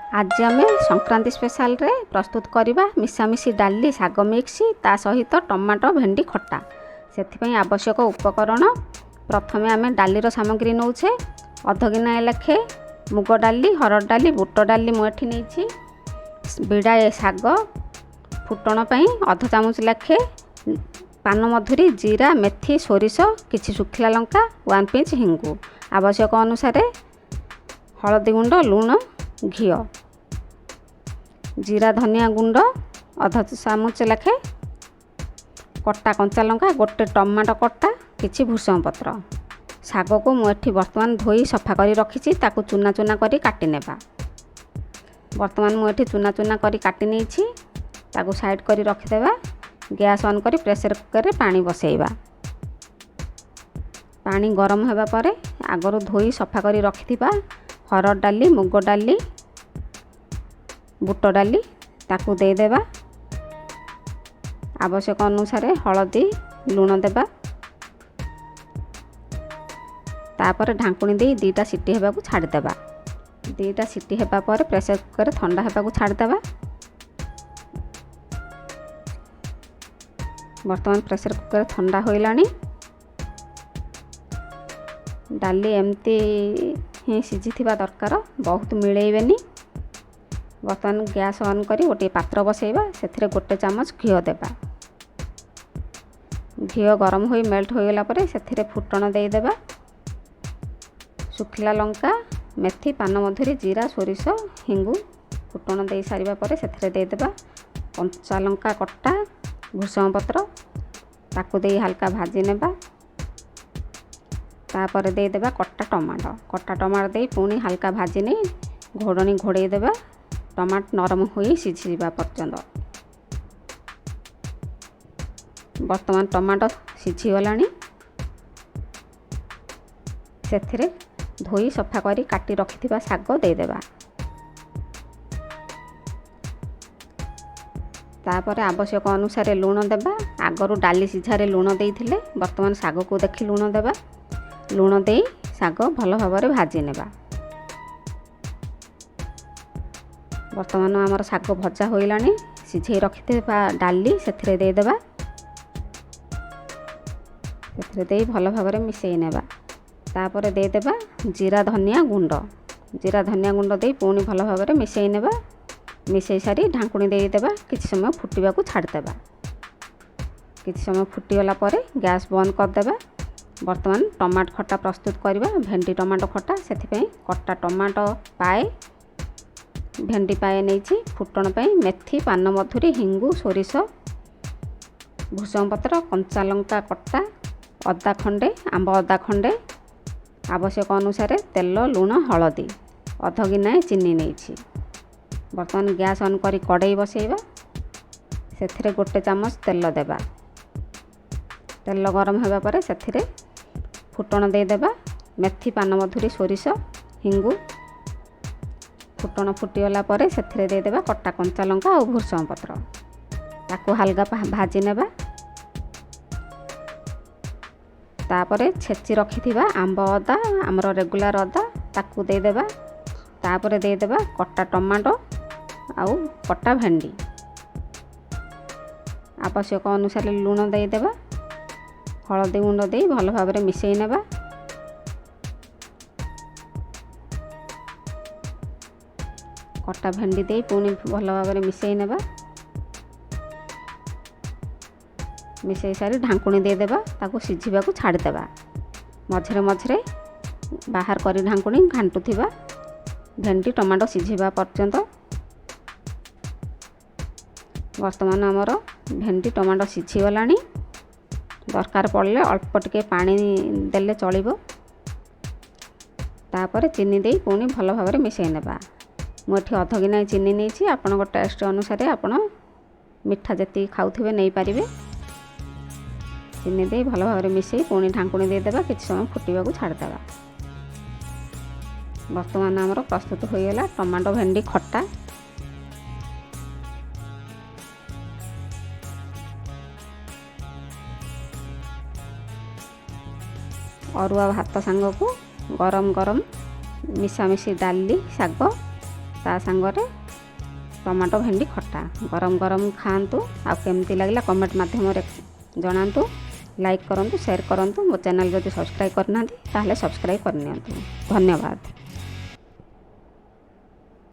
ଆଜି ଆମେ ସଂକ୍ରାନ୍ତି ସ୍ପେଶାଲରେ ପ୍ରସ୍ତୁତ କରିବା ମିଶାମିଶି ଡାଲି ଶାଗ ମିକ୍ସ, ତା ସହିତ ଟମାଟୋ ଭେଣ୍ଡି ଖଟା। ସେଥିପାଇଁ ଆବଶ୍ୟକ ଉପକରଣ: ପ୍ରଥମେ ଆମେ ଡାଲିର ସାମଗ୍ରୀ ନେଉଛେ। 1/2 ଗିନା ଲେଖେ ମୁଗ ଡାଲି, ହରଡ଼ ଡାଲି, ବୁଟ ଡାଲି ମୁଁ ଏଠି ନେଇଛି। ବିଡ଼ାଏ ଶାଗ, ଫୁଟଣ ପାଇଁ 1/2 ଚାମଚ ଲେଖେ ପାନମଧୁରୀ, ଜିରା, ମେଥି, ସୋରିଷ, କିଛି ଶୁଖିଲା ଲଙ୍କା, 1 ପିଞ୍ଚ ହିଙ୍ଗୁ, ଆବଶ୍ୟକ ଅନୁସାରେ ହଳଦୀ ଗୁଣ୍ଡ, ଲୁଣ, ଘିଅ, ଜିରା ଧନିଆ ଗୁଣ୍ଡ 1/2 ଚାମଚ ଲେଖେ, କଟା କଞ୍ଚା ଲଙ୍କା, ଗୋଟେ ଟମାଟୋ କଟା, କିଛି ଭୃଷଙ୍ଗ ପତ୍ର। ଶାଗକୁ ମୁଁ ଏଠି ବର୍ତ୍ତମାନ ଧୋଇ ସଫା କରି ରଖିଛି। ତାକୁ ଚୁନା ଚୁନା କରି କାଟି ନେବା। ବର୍ତ୍ତମାନ ମୁଁ ଏଠି ଚୁନା ଚୁନା କରି କାଟି ନେଇଛି। ତାକୁ ସାଇଡ଼୍ କରି ରଖିଦେବା। ଗ୍ୟାସ୍ ଅନ୍ କରି ପ୍ରେସର କୁକରରେ ପାଣି ବସେଇବା। ପାଣି ଗରମ ହେବା ପରେ ଆଗରୁ ଧୋଇ ସଫା କରି ରଖିଥିବା ହରଡ଼ ଡାଲି, ମୁଗ ଡାଲି, ବୁଟ ଡାଲି ତାକୁ ଦେଇଦେବା। ଆବଶ୍ୟକ ଅନୁସାରେ ହଳଦୀ, ଲୁଣ ଦେବା। ତାପରେ ଢାଙ୍କୁଣୀ ଦେଇ 2ଟା ସିଟି ହେବାକୁ ଛାଡ଼ିଦେବା। 2ଟା ସିଟି ହେବା ପରେ ପ୍ରେସର କୁକରରେ ଥଣ୍ଡା ହେବାକୁ ଛାଡ଼ିଦେବା। ବର୍ତ୍ତମାନ ପ୍ରେସର କୁକର ଥଣ୍ଡା ହୋଇଲାଣି। ଡାଲି ଏମିତି ହିଁ ସିଝିଥିବା ଦରକାର, ବହୁତ ମିଳେଇବେନି। ବର୍ତ୍ତମାନ ଗ୍ୟାସ୍ ଅନ୍ କରି ଗୋଟିଏ ପାତ୍ର ବସେଇବା। ସେଥିରେ 1 ଚାମଚ ଘିଅ ଦେବା। ଘିଅ ଗରମ ହୋଇ ମେଲ୍ଟ ହୋଇଗଲା ପରେ ସେଥିରେ ଫୁଟଣ ଦେଇଦେବା। ଶୁଖିଲା ଲଙ୍କା, ମେଥି, ପାନମଧୁରୀ, ଜିରା, ସୋରିଷ, ହିଙ୍ଗୁ ଫୁଟଣ ଦେଇ ସାରିବା ପରେ ସେଥିରେ ଦେଇଦେବା କଞ୍ଚା ଲଙ୍କା କଟା, ଭୃଷଙ୍ଗ ପତ୍ର। ତାକୁ ଦେଇ ହାଲକା ଭାଜି ନେବା। ତାପରେ ଦେଇଦେବା କଟା ଟମାଟୋ। କଟା ଟମାଟୋ ଦେଇ ପୁଣି ହାଲକା ଭାଜି ନେଇ ଘୋଡ଼ଣୀ ଘୋଡ଼େଇ ଦେବା, ଟମାଟୋ ନରମ ହୋଇ ସିଝିଯିବା ପର୍ଯ୍ୟନ୍ତ। ବର୍ତ୍ତମାନ ଟମାଟୋ ସିଝିଗଲାଣି। ସେଥିରେ ଧୋଇ ସଫା କରି କାଟି ରଖିଥିବା ଶାଗ ଦେଇଦେବା। ତାପରେ ଆବଶ୍ୟକ ଅନୁସାରେ ଲୁଣ ଦେବା। ଆଗରୁ ଡାଲି ସିଝାରେ ଲୁଣ ଦେଇଥିଲେ, ବର୍ତ୍ତମାନ ଶାଗକୁ ଦେଖି ଲୁଣ ଦେବା। ଲୁଣ ଦେଇ ଶାଗ ଭଲ ଭାବରେ ଭାଜି ନେବା। ବର୍ତ୍ତମାନ ଆମର ଶାଗ ଭଜା ହୋଇଲାଣି। ସିଝେଇ ରଖିଥିବା ଡାଲି ସେଥିରେ ଦେଇଦେବା। ସେଥିରେ ଦେଇ ଭଲ ଭାବରେ ମିଶାଇ ନେବା। ତାପରେ ଦେଇଦେବା ଜିରା ଧନିଆ ଗୁଣ୍ଡ। ଜିରା ଧନିଆ ଗୁଣ୍ଡ ଦେଇ ପୁଣି ଭଲ ଭାବରେ ମିଶାଇ ନେବା। ମିଶାଇ ସାରି ଢାଙ୍କୁଣୀ ଦେଇଦେବା। କିଛି ସମୟ ଫୁଟିବାକୁ ଛାଡ଼ିଦେବା। କିଛି ସମୟ ଫୁଟିଗଲା ପରେ ଗ୍ୟାସ୍ ବନ୍ଦ କରିଦେବା। ବର୍ତ୍ତମାନ ଟମାଟୋ ଖଟା ପ୍ରସ୍ତୁତ କରିବା, ଭେଣ୍ଡି ଟମାଟୋ ଖଟା। ସେଥିପାଇଁ କଟା ଟମାଟୋ ପାଏ, ଭେଣ୍ଡି ପାଏ ନେଇଛି। ଫୁଟଣ ପାଇଁ ମେଥି, ପାନମଧୁରୀ, ହିଙ୍ଗୁ, ସୋରିଷ, ଭୃଷଙ୍ଗ ପତ୍ର, କଞ୍ଚା ଲଙ୍କା କଟା, ଅଦା ଖଣ୍ଡେ, ଆମ୍ବ ଅଦା ଖଣ୍ଡେ, ଆବଶ୍ୟକ ଅନୁସାରେ ତେଲ, ଲୁଣ, ହଳଦୀ, 1/2 ଗିନାଏ ଚିନି ନେଇଛି। ବର୍ତ୍ତମାନ ଗ୍ୟାସ୍ ଅନ୍ କରି କଡ଼େଇ ବସେଇବା। ସେଥିରେ 1 ଚାମଚ ତେଲ ଦେବା। ତେଲ ଗରମ ହେବା ପରେ ସେଥିରେ ଫୁଟଣ ଦେଇଦେବା, ମେଥି, ପାନମଧୁରୀ, ସୋରିଷ, ହିଙ୍ଗୁ। ଫୁଟଣ ଫୁଟିଗଲା ପରେ ସେଥିରେ ଦେଇଦେବା କଟା କଞ୍ଚା ଲଙ୍କା ଆଉ ଭୃଷଙ୍ଗ ପତ୍ର। ତାକୁ ହାଲକା ଭାଜି ନେବା। ତାପରେ ଛେଚି ରଖିଥିବା ଆମ୍ବ ଅଦା, ଆମର ରେଗୁଲାର ଅଦା, ତାକୁ ଦେଇଦେବା। ତାପରେ ଦେଇଦେବା କଟା ଟମାଟୋ ଆଉ କଟା ଭେଣ୍ଡି। ଆବଶ୍ୟକ ଅନୁସାରେ ଲୁଣ ଦେଇଦେବା। ହଳଦୀ ଗୁଣ୍ଡ ଦେଇ ଭଲ ଭାବରେ ମିଶାଇ ନେବା। କଟା ଭେଣ୍ଡି ଦେଇ ପୁଣି ଭଲ ଭାବରେ ମିଶାଇ ନେବା। ମିଶାଇ ସାରି ଢାଙ୍କୁଣୀ ଦେଇଦେବା। ତାକୁ ସିଝିବାକୁ ଛାଡ଼ିଦେବା। ମଝିରେ ମଝିରେ ବାହାର କରି ଢାଙ୍କୁଣୀ ଘାଣ୍ଟୁଥିବା, ଭେଣ୍ଡି ଟମାଟୋ ସିଝିବା ପର୍ଯ୍ୟନ୍ତ। ବର୍ତ୍ତମାନ ଆମର ଭେଣ୍ଡି ଟମାଟୋ ସିଝିଗଲାଣି। ଦରକାର ପଡ଼ିଲେ ଅଳ୍ପ ଟିକେ ପାଣି ଦେଲେ ଚଳିବ। ତାପରେ ଚିନି ଦେଇ ପୁଣି ଭଲ ଭାବରେ ମିଶାଇ ନେବା। ମୁଁ ଏଠି 1/2 ଗିନାଏ ଚିନି ନେଇଛି। ଆପଣଙ୍କ ଟେଷ୍ଟ ଅନୁସାରେ ଆପଣ ମିଠା ଯେତିକି ଖାଉଥିବେ ନେଇପାରିବେ। ଚିନି ଦେଇ ଭଲ ଭାବରେ ମିଶାଇ ପୁଣି ଢାଙ୍କୁଣୀ ଦେଇଦେବା। କିଛି ସମୟ ଫୁଟିବାକୁ ଛାଡ଼ିଦେବା। ବର୍ତ୍ତମାନ ଆମର ପ୍ରସ୍ତୁତ ହୋଇଗଲା ଟମାଟୋ ଭେଣ୍ଡି ଖଟା। ଅରୁଆ ଭାତ ସାଙ୍ଗକୁ ଗରମ ଗରମ ମିଶାମିଶି ଡାଲି ଶାଗ। ତା ସାଙ୍ଗରେ ଟମାଟୋ ଭେଣ୍ଡି ଖଟା। ଗରମ ଗରମ ଖାଆନ୍ତୁ ଆଉ କେମିତି ଲାଗିଲା କମେଣ୍ଟ ମାଧ୍ୟମରେ ଜଣାନ୍ତୁ। ଲାଇକ୍ କରନ୍ତୁ, ସେୟାର କରନ୍ତୁ। ମୋ ଚ୍ୟାନେଲ୍ ଯଦି ସବସ୍କ୍ରାଇବ୍ କରିନାହାନ୍ତି, ତାହେଲେ ସବସ୍କ୍ରାଇବ୍ କରିନିଅନ୍ତୁ। ଧନ୍ୟବାଦ।